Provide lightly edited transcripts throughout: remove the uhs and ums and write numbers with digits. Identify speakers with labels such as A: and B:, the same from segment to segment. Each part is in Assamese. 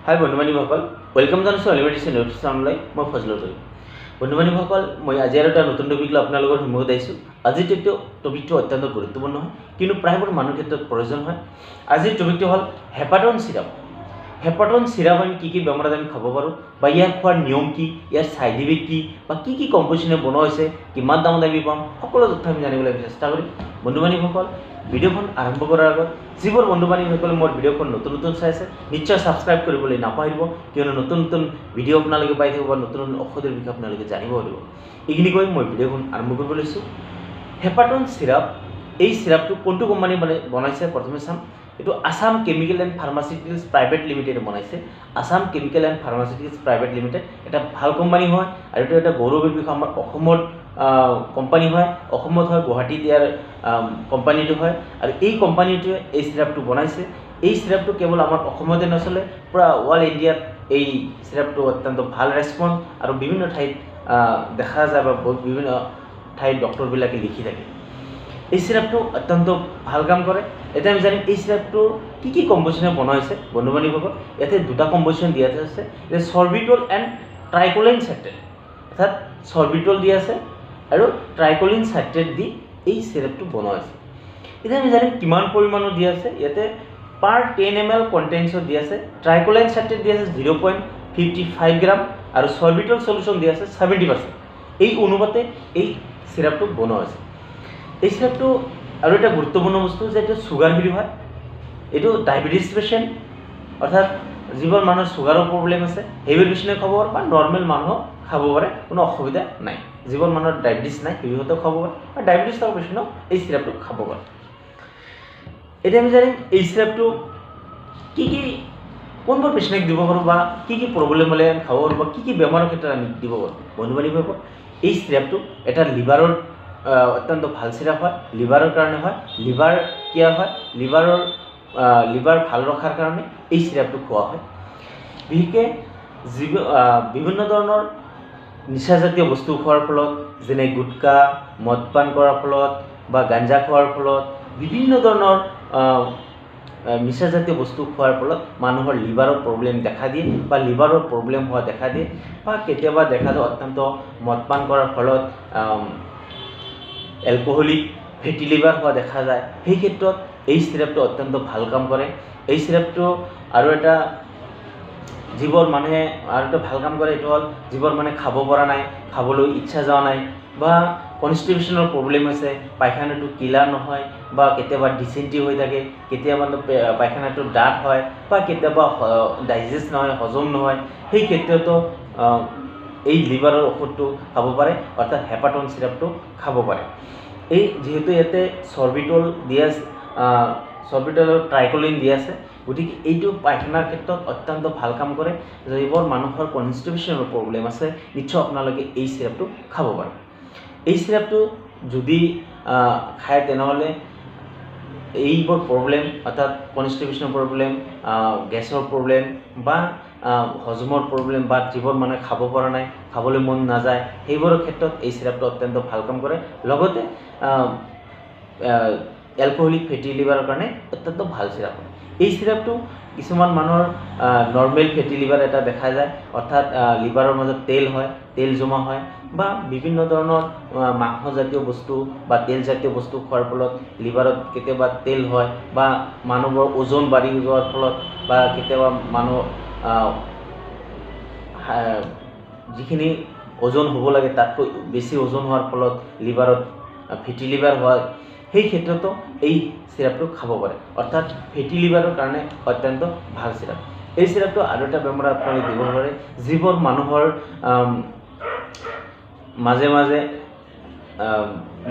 A: হাই বন্ধু বান্ধৱীসকল, welcome জনাইছোঁ অলিমেডিচিন ইউটিউব চেনেললৈ। মই ফজলুল কৰিম। বন্ধু বান্ধৱীসকল, মই আজি আৰু এটা নতুন টপিক লৈ আপোনালোকৰ সন্মুখত আহিছোঁ। আজিৰ টপিকটো অত্যন্ত গুৰুত্বপূৰ্ণ হয়, কিন্তু প্ৰায়বোৰ মানুহৰ ক্ষেত্ৰত প্ৰয়োজন হয়। আজিৰ টপিকটো হ'ল হেপাটন চিৰাপ। হেপাটন চিৰাপ আমি কি কি বেমাৰত আমি খাব পাৰোঁ, বা ইয়াৰ খোৱাৰ নিয়ম কি, ইয়াৰ ছাইড ইফেক্ট কি, বা কি কি কম্পজিশ্যনে বনোৱা হৈছে, কিমান দামত আমি পাম, সকলো তথ্য আমি জানিবলৈ আমি চেষ্টা কৰিম। বন্ধু বান্ধৱীসকল, ভিডিঅ'খন আৰম্ভ কৰাৰ আগত যিবোৰ বন্ধু বান্ধৱীসকলে মোৰ ভিডিঅ'খন নতুন নতুন চাই আছে, নিশ্চয় ছাবস্ক্ৰাইব কৰিবলৈ নাপাহৰিব, কিয়নো নতুন নতুন ভিডিঅ' আপোনালোকে পাই থাকিব বা নতুন নতুন ঔষধৰ বিষয়ে আপোনালোকে জানিব পাৰিব। এইখিনি কৈ মই ভিডিঅ'খন আৰম্ভ কৰিব লৈছোঁ। হেপাটন চিৰাপ, এই চিৰাপটো কোনটো কোম্পানী বনাইছে প্ৰথমে চাম। এইটো Assam chemical and pharmaceuticals private লিমিটেডে বনাইছে। Assam chemical and pharmaceuticals private limited এটা ভাল কোম্পানী হয় আৰু এইটো এটা গৌৰৱৰ বিষয়, আমাৰ অসমত কোম্পানী হয়, অসমত হয়, গুৱাহাটীত ইয়াৰ কোম্পানীটো হয় আৰু এই কোম্পানীটোৱে এই চিৰাপটো বনাইছে। এই চিৰাপটো কেৱল আমাৰ অসমতে নচলে, পূৰা অল ইণ্ডিয়াত এই চিৰাপটো অত্যন্ত ভাল ৰেচপঞ্চ আৰু বিভিন্ন ঠাইত দেখা যায় বা বিভিন্ন ঠাইত ডক্টৰবিলাকে লিখি থাকে। এই চিৰাপটো অত্যন্ত ভাল কাম কৰে। এতিয়া আমি জানিম এই চিৰাপটো কি কি কম্পজিশ্যনে বনোৱা হৈছে। বন্ধু বান্ধৱীসকল, ইয়াতে দুটা কম্পজিশ্যন দিয়া আছে, যে চৰ্বিটল এণ্ড ট্ৰাইকলিন চাইট্ৰেট, অৰ্থাৎ চৰ্বিটল দিয়া আছে আৰু ট্ৰাইকলিন চাইট্ৰেট দি এই চিৰাপটো বনোৱা হৈছে। এতিয়া আমি জানিম কিমান পৰিমাণৰ দিয়া আছে। ইয়াতে পাৰ 10 ml কণ্টেণ্টছত দিয়া আছে, ট্ৰাইকলাইন চাইট্ৰেট দিয়া আছে 0.55 গ্ৰাম আৰু চৰ্বিটল চলিউশ্যন দিয়া আছে 70%। এই অনুপাতে এই চিৰাপটো বনোৱা হৈছে। এই চিৰাপটো আৰু এটা গুৰুত্বপূৰ্ণ বস্তু যে এইটো চুগাৰ ফ্ৰী হয়। এইটো ডায়েবেটিছ পেচেণ্ট, অৰ্থাৎ যিবোৰ মানুহৰ চুগাৰৰ প্ৰব্লেম আছে, সেইবোৰ পেচেণ্টে খাব পাৰে বা নৰ্মেল মানুহো খাব পাৰে, কোনো অসুবিধা নাই। যিবোৰ মানুহৰ ডায়েবেটিছ নাই, সিহঁতেও খাব পাৰে বা ডায়েবেটিছ থকা পেচেণ্টেও এই চিৰাপটো খাব পাৰে। এতিয়া আমি জানিম এই চিৰাপটো কি কি কোনবোৰ পেচেণ্টক দিব পাৰোঁ বা কি কি প্ৰব্লেম হ'লে আমি খাব পাৰোঁ বা কি কি বেমাৰৰ ক্ষেত্ৰত আমি দিব পাৰোঁ। বন্ধু বান্ধৱীসকল, এই চিৰাপটো এটা লিভাৰৰ অত্যন্ত ভাল চিৰাপ হয়, লিভাৰৰ কাৰণে হয়, লিভাৰ কেয়াৰ হয়, লিভাৰ ভাল ৰখাৰ কাৰণে এই চিৰাপটো খোৱা হয়। বিশেষকৈ যি বিভিন্ন ধৰণৰ নিচাজাতীয় বস্তু খোৱাৰ ফলত, যেনে গুটকা, মদ পান কৰাৰ ফলত বা গাঞ্জা খোৱাৰ ফলত, বিভিন্ন ধৰণৰ নিচাজাতীয় বস্তু খোৱাৰ ফলত মানুহৰ লিভাৰৰ প্ৰব্লেম দেখা দিয়ে বা লিভাৰৰ প্ৰব্লেম হোৱা দেখা দিয়ে, বা কেতিয়াবা দেখা যায় অত্যন্ত মদ পান কৰাৰ ফলত এলকহলিক ফেটি লিভাৰ হোৱা দেখা যায়। সেই ক্ষেত্ৰত এই চিৰাপটো অত্যন্ত ভাল কাম কৰে। এই চিৰাপটো আৰু এটা যিবোৰ মানুহে আৰু এটা ভাল কাম কৰে, এইটো হ'ল যিবোৰ মানে খাব পৰা নাই, খাবলৈ ইচ্ছা যোৱা নাই বা কনষ্টিপেশ্যনৰ প্ৰব্লেম আছে, পায়খানাটো ক্লিয়াৰ নহয় বা কেতিয়াবা ডিচেণ্ট্ৰি হৈ থাকে, কেতিয়াবা পায়খানাটো ডাঠ হয় বা কেতিয়াবা ডাইজেষ্ট নহয়, হজম নহয়, সেই ক্ষেত্ৰতো এই লিভাৰৰ ঔষধটো খাব পাৰে, অৰ্থাৎ হেপাটন চিৰাপটো খাব পাৰে। এই যিহেতু ইয়াতে চৰ্বিটল দিয়া আছে, চৰ্বিটলৰ ট্ৰাইকলিন দিয়া আছে, গতিকে এইটো পায়খানাৰ ক্ষেত্ৰত অত্যন্ত ভাল কাম কৰে। যিবোৰ মানুহৰ কনষ্টিপেশ্যনৰ প্ৰব্লেম আছে, নিশ্চয় আপোনালোকে এই চিৰাপটো খাব পাৰে। এই চিৰাপটো যদি খায়, তেনেহ'লে এইবোৰ প্ৰব্লেম, অৰ্থাৎ কনষ্টিপেশ্যনৰ প্ৰব্লেম, গেছৰ প্ৰব্লেম বা হজমৰ প্ৰব্লেম বা যিবোৰ মানুহে খাব পৰা নাই, খাবলৈ মন নাযায়, সেইবোৰৰ ক্ষেত্ৰত এই চিৰাপটো অত্যন্ত ভাল কাম কৰে। লগতে এলকহলিক ফেটি লিভাৰৰ কাৰণে অত্যন্ত ভাল চিৰাপ হয় এই চিৰাপটো। কিছুমান মানুহৰ নৰ্মেল ফেটি লিভাৰ এটা দেখা যায়, অৰ্থাৎ লিভাৰৰ মাজত তেল হয়, তেল জমা হয় বা বিভিন্ন ধৰণৰ মাংসজাতীয় বস্তু বা তেলজাতীয় বস্তু খোৱাৰ ফলত লিভাৰত কেতিয়াবা তেল হয় বা মানুহৰ ওজন বাঢ়ি যোৱাৰ ফলত বা কেতিয়াবা মানুহ যিখিনি ওজন হ'ব লাগে তাতকৈ বেছি ওজন হোৱাৰ ফলত লিভাৰত ফেটি লিভাৰ হয়, সেই ক্ষেত্ৰতো এই চিৰাপটো খাব পাৰে। অৰ্থাৎ ফেটি লিভাৰৰ কাৰণে অত্যন্ত ভাল চিৰাপ। এই চিৰাপটো আৰু এটা বেমাৰ আপোনালোকে দিব পাৰে, যিবোৰ মানুহৰ মাজে মাজে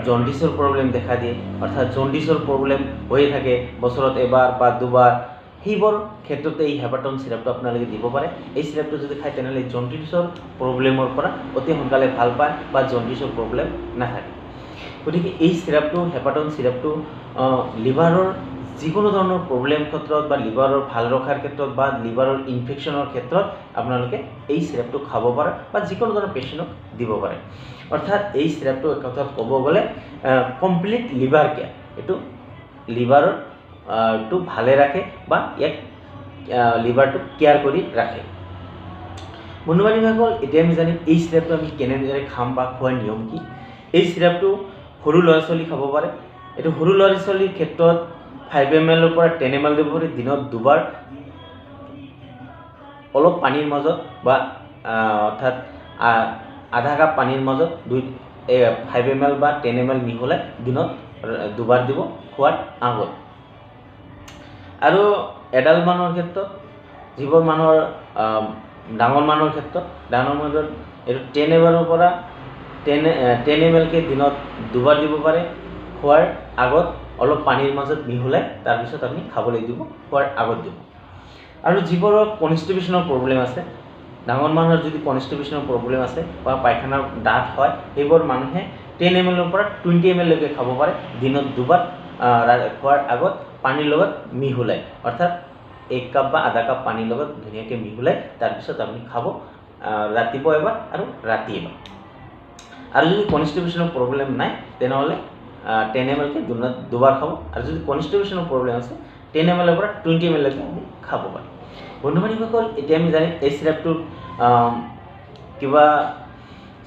A: জণ্ডিছৰ প্ৰব্লেম দেখা দিয়ে, অৰ্থাৎ জণ্ডিছৰ প্ৰব্লেম হৈয়ে থাকে বছৰত এবাৰ বা দুবাৰ, সেইবোৰ ক্ষেত্ৰতে এই হেপাটন চিৰাপটো আপোনালোকে দিব পাৰে। এই চিৰাপটো যদি খায়, তেনেহ'লে জণ্ডিছৰ প্ৰব্লেমৰ পৰা অতি সোনকালে ভাল পায় বা জণ্ডিছৰ প্ৰব্লেম নাথাকে। গতিকে এই চিৰাপটো, হেপাটন চিৰাপটো লিভাৰৰ যিকোনো ধৰণৰ প্ৰব্লেম ক্ষেত্ৰত বা লিভাৰৰ ভাল ৰখাৰ ক্ষেত্ৰত বা লিভাৰৰ ইনফেকশ্যনৰ ক্ষেত্ৰত আপোনালোকে এই চিৰাপটো খাব পাৰে বা যিকোনো ধৰণৰ পেচেণ্টক দিব পাৰে। অৰ্থাৎ এই চিৰাপটো এক কথাত ক'ব গ'লে কমপ্লিট লিভাৰ কেয়াৰ, এইটো লিভাৰৰ টো ভালে ৰাখে বা ইয়াক লিভাৰটোক কেয়াৰ কৰি ৰাখে। বন্ধু বান্ধৱীসকল, এতিয়া আমি জানিম এই চিৰাপটো আমি কেনেদৰে খাম বা খোৱাৰ নিয়ম কি। এই চিৰাপটো সৰু ল'ৰা ছোৱালী খাব পাৰে। এইটো সৰু ল'ৰা ছোৱালীৰ ক্ষেত্ৰত 5 ml পৰা 10 ml দিব পাৰে, দিনত দুবাৰ অলপ পানীৰ মাজত বা অৰ্থাৎ আধা কাপ পানীৰ মাজত 5 ml বা 10 ml মিহলাই দিনত দুবাৰ দিব খোৱাৰ আগত। আৰু এডাল্ট মানুহৰ ক্ষেত্ৰত, যিবোৰ মানুহৰ ডাঙৰ মানুহৰ ক্ষেত্ৰত, ডাঙৰ মানুহৰ এইটো 10 ml পৰা 10 ml-কে দিনত দুবাৰ দিব পাৰে, খোৱাৰ আগত অলপ পানীৰ মাজত মিহলাই তাৰপিছত আপুনি খাবলৈ দিব, খোৱাৰ আগত দিব। আৰু যিবোৰৰ কনষ্টিপেশ্যনৰ প্ৰব্লেম আছে, ডাঙৰ মানুহৰ যদি কনষ্টিপেশ্যনৰ প্ৰব্লেম আছে বা পায়খানাৰ ডাঠ হয়, সেইবোৰ মানুহে 10 ml পৰা 20 ml-লৈকে খাব পাৰে, দিনত দুবাৰ খোৱাৰ আগত পানীৰ লগত মিহলাই, অৰ্থাৎ 1 কাপ বা আধা কাপ পানীৰ লগত ধুনীয়াকৈ মিহলাই তাৰপিছত আপুনি খাব, ৰাতিপুৱা এবাৰ আৰু ৰাতি এবাৰ। আৰু যদি কনষ্টিপেশ্যনৰ প্ৰব্লেম নাই তেনেহ'লে 10 ml-কে দিনত দুবাৰ খাব। আৰু যদি কনষ্টিপেশ্যনৰ প্ৰব্লেম আছে 10 ml পৰা 20 ml-লৈকে আপুনি খাব পাৰে। বন্ধু বান্ধৱীসকল, এতিয়া আমি জানিম এই চিৰাপটোৰ কিবা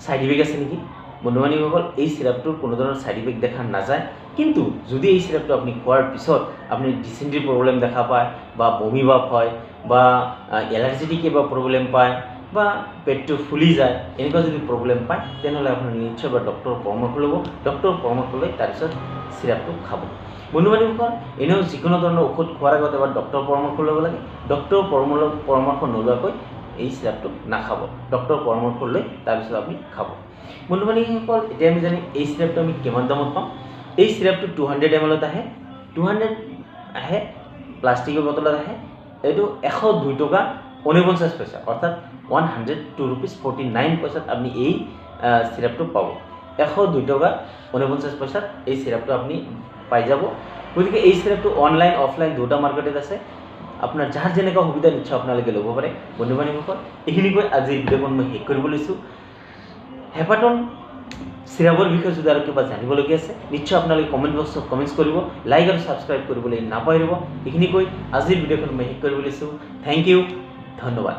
A: ছাইড ইফেক্ট আছে নেকি। বন্ধু বান্ধৱীসকল, এই চিৰাপটোৰ কোনো ধৰণৰ ছাইড ইফেক্ট দেখা নাযায়। কিন্তু যদি এই চিৰাপটো আপুনি খোৱাৰ পিছত আপুনি ডিচেণ্ট্ৰি প্ৰব্লেম দেখা পায় বা বমি ভাৱ হয় বা এলাৰ্জেটিক কিবা প্ৰব্লেম পায় বা পেটটো ফুলি যায়, এনেকুৱা যদি প্ৰব্লেম পায় তেনেহ'লে আপুনি নিশ্চয় বা ডক্টৰৰ পৰামৰ্শ ল'ব, ডক্টৰৰ পৰামৰ্শ লৈ তাৰপিছত চিৰাপটো খাব। বন্ধু বান্ধৱীসকল, এনেও যিকোনো ধৰণৰ ঔষধ খোৱাৰ আগতে এবাৰ ডক্টৰৰ পৰামৰ্শ ল'ব লাগে। ডক্টৰৰ পৰামৰ্শ নোলোৱাকৈ এই চিৰাপটো নাখাব, ডক্টৰৰ পৰামৰ্শ লৈ তাৰপিছত আপুনি খাব। বন্ধু বান্ধৱীসকল, এতিয়া আমি জানিম এই চিৰাপটো আমি কিমান দামত পাম। এই চিৰাপটো 200 ml আহে, 200 আহে, প্লাষ্টিকৰ বটলত আহে। এইটো 102 টকা 49 পইচা, অৰ্থাৎ 102 rupees 49 পইচাত আপুনি এই চিৰাপটো পাব। 102 টকা 49 পইচাত এই চিৰাপটো আপুনি পাই যাব। গতিকে এই চিৰাপটো অনলাইন অফলাইন দুটা মাৰ্কেটত আছে, আপোনাৰ যাৰ যেনেকুৱা সুবিধা নিশ্চয় আপোনালোকে ল'ব পাৰে। বন্ধু বান্ধৱীসকল, এইখিনি কৈ আজিৰ ভিডিঅ'খন মই শেষ কৰিব লৈছোঁ। হেপাটন চিৰাপৰ বিষয়ে যদি আৰু কিবা জানিবলগীয়া আছে নিশ্চয় আপোনালোকে কমেণ্ট বক্সত কমেণ্টছ কৰিব, লাইক আৰু ছাবস্ক্ৰাইব কৰিবলৈ নাপাহৰিব। এইখিনি কৈ আজিৰ ভিডিঅ'খন মই শেষ কৰিব লৈছোঁ। Thank U, ধন্যবাদ।